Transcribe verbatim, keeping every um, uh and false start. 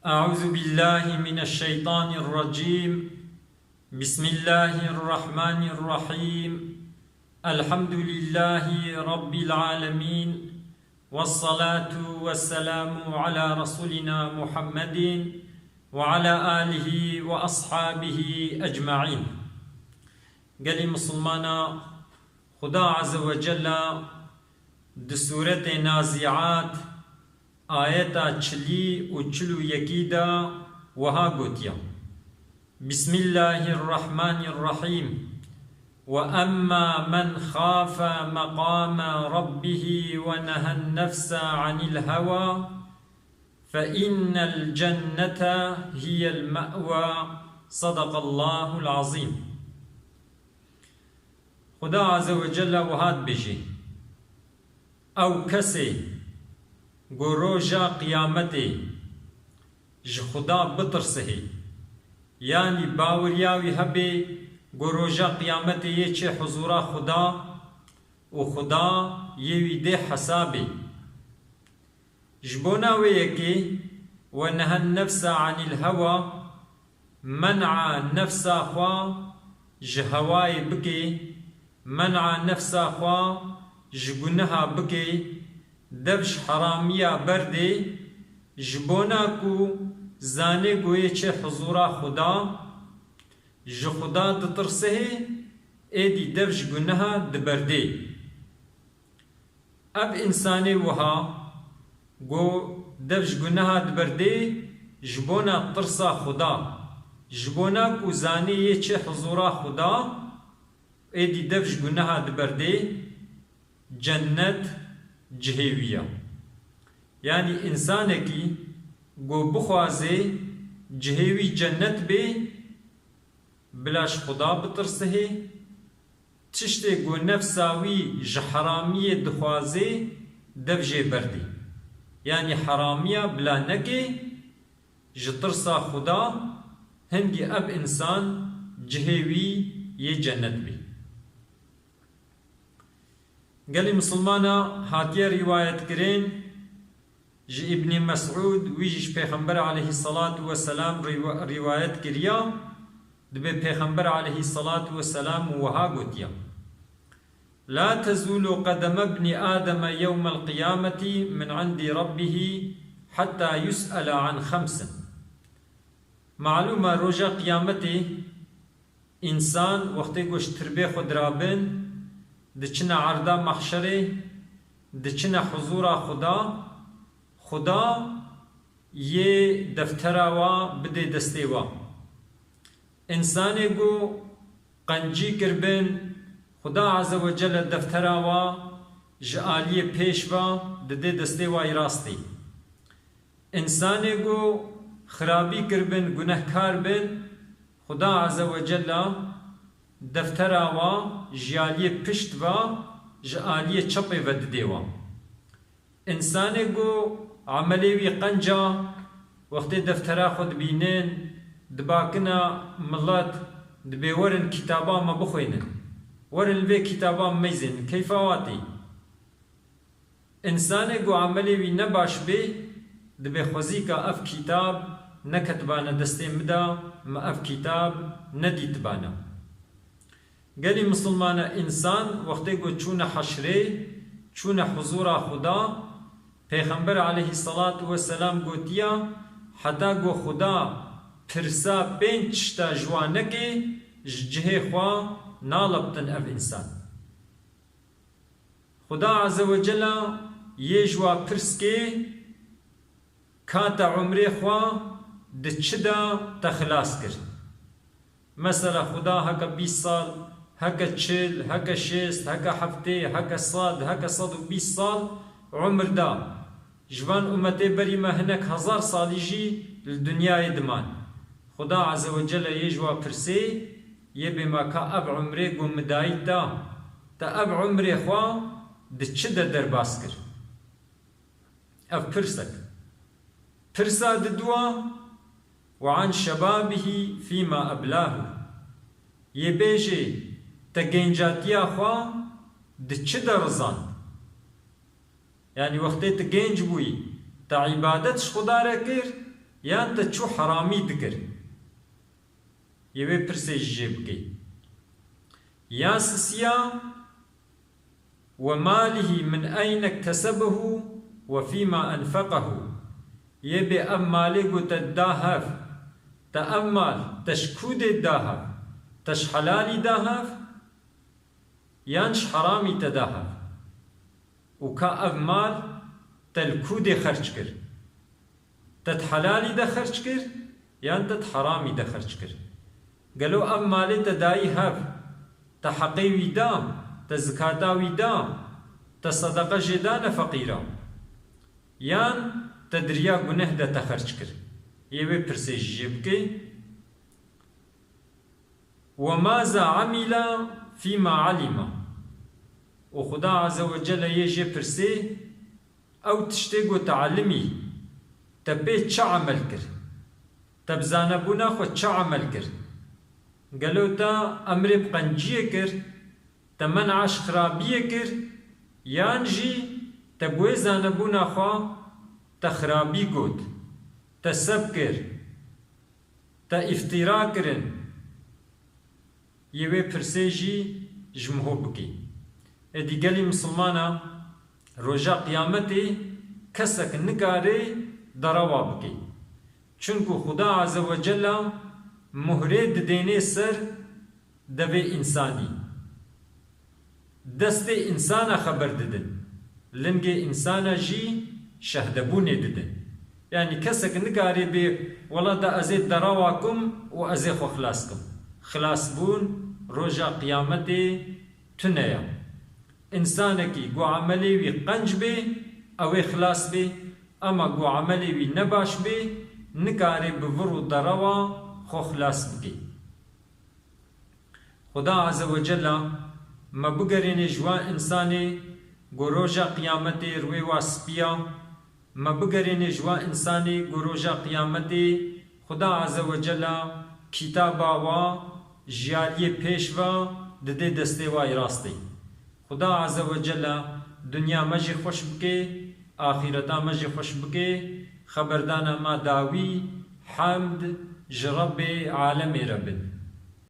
أعوذ بالله من الشيطان الرجيم. بسم الله الرحمن الرحيم. الحمد لله رب العالمين. والصلاة والسلام على رسولنا محمد وعلى آله وأصحابه أجمعين. Gelî Misilmana, Xuda Azze ve Celle di Sûretê Naziat, ayeta çilî û çil û yekî de wiha gotiye: Bismillahirrahmanirrahîm. وأما من خاف مقام ربه ونهى النفس عن الهوى فإن الجنة هي المأوى. صدق الله العظيم. Xuda Azze ve Celle wiha dibêje: Ew kesê ku roja qiyametê ji Xuda bitirsihê, yanî baweriya wî hebê ku roja qiyametê yê çê huzûra Xuda û Xuda yê wî dê hesabê. Ji bona wê yekê, "Ve nehen nefsa anil hewa", men'a nefsa xwe ji hewayê bike, men'a nefsa xwe ji guneha bike, dev ji heramiya berdê, ji bona ku zanê ku yê çê huzûra Xuda, ji Xuda ditirsihê, êdî dev ji guneha diberdê. Ev însanê wiha ku dev ji guneha diberdê, ji bona tirsa Xuda, ji bona ku zanê yê çê huzûra Xuda, êdî dev ji guneha diberdê, cennet cihê wî ya. Yanî însanekî ku bixwaze cihê wî cennet bê, bila ji Xuda bitirsihê, tiştê ku nefsa wî ji heramiyê dixwazê, dev jê berdê. Yanî heramiya bila nekê, ji tirsa Xuda, hingî ev însan cihê wî yê cennet bê. Gelî Misilmana hatiye rîwayetkirin, ji Îbnî Mesûd, wî jî ji Pêxember aleyhisselatu vesselam rîwa-, rîwayet kiriya, dibê Pêxember aleyhisselatu vesselam wiha gotiya: "La tezulu qedeme bnî Ademe yewmel qiyameti min indî Rabbihî hetta yus'ele an xemsin." Malûm e, roja qiyametê însan wextê ku ji tirbê xwe dirabin, diçine erda mehşerê, diçine huzûra Xuda, Xuda yê deftera wa bidê destê wa. Însanê ku qencî kiribin, Xuda Azze ve Celle deftera wa ji aliyê pêş ve didê destê wa yê rastî. Însanê ku xirabî kiribin, gunehkar bin, Xuda Azze ve Celle deftera wa ji aliyê pişt ve, ji aliyê çepê ve didê wa. Însanê ku emelê wî qenca, wextê deftera xwe dibînin, dibakina milet, dibê werin kitaba me bixwînin. Werin li vê kitaba me meyzênin. Keyfa wa tê. Însanê ku emelê wî ne baş bê, dibê xwezîka ev kitab neketibane destê min de, min ev kitab nedîtibane. Gelî misilmane însan wextê ku çûne heşrê, çûne huzûra Xuda, Pêxember aleyhisselatu vesselam gotiya, heta ku Xuda pirsa pênc tişta ji wan neke, ji cihê xwe naleptin ev însan. Xuda Azze ve Celle yê ji wa pirs ke, ka te umrê xwe di çi de te xilas kir? Mesela Xuda heke bîst sal, heke çil, heke şêst, heke heftê, heke sed, heke sed û bîst sal umir da. Ji van umetê berî me hinek hezar salî jî li dinyayê diman. Xuda Azze ve Celle yê ji wa pirsê, yê bê ma ka ev umrê ku min dayî te da, te ev umrê xwe di çi de derbas kir? Ev pirsek. Pirsa didua, "Ve an şebabihî fîma eblahu." Yê bêjê, te gencatiya xwe di çi de rizand? Yanî wextê tu genc bûyî, te îbadet ji Xuda re kir, Yan te çû heramî dikir? Yê wê pirsê ji jê bikê. Ya sisiya, "Ve malihi min eyne iktesebehu ve fîma enfeqehu." Yê bê ev malê ku te da hev, te ev mal, te ji kû dê da hev, te ji helalî da hev, yan ji heramî te da hev? Û ka ev mal te li kû dê xerc kir? Te di helalî de xerc kir, yan te di heramî de xerc kir? Gelo ev malê te dayî hev, te heqê wî da, te zikata wî da, te sedeqe jê dane feqîra? Yan te di riya guneh de te xerc kir? Yê wê pirsê ji jê bikê. "Ve maza amila fîma alima." Û Xuda Azze ve Celle yê jê pirsê, ew tiştê ku te elimî, te pê çi emel kir? Te bi zanebûna xwe çi emel kir? Gelo te emrê bi qenciyê kir, te men'a ji xirabiyê kir, yan jî te bi wê zanebûna xwe te xirabî got, te seb kir, te îftîra kirin, yê wê pirsê jî ji miho bikî. Êdî gelî misilmana roja qiyametê kesek nikare derewa bikê. Çunku Xuda Azze ve Cella muhrê didênê ser devê însanî. Destê însana xeber didin. Lingê însana jî şehdebûnê didin. Yanî kesek nikare bê, "Wela da ez ê derewa kim û ez ê xwe xilas kim." Xilasbûn roja qiyametê tune ya. Însanekî ku emelê wî qenc bê, ew ê xilas bê, ema ku emelê wî ne baş bê, nikare bi vir û derewa xwe xilas bikê. Xuda Azze ve Cella me bigerêne ji wan însanê ku roja qiyametê rûyê wa spî ya, me bigerêne ji wan însanê ku roja qiyametê Xuda Azze ve Cella kitaba wa ji aliyê pêş ve didê destê wa yê rastê. Xuda Azze ve Cella dinya me jî xweş bike, axîreta me jî xweş bike, xeberdana me dawî, hemd ji Rebbê alemê re bin.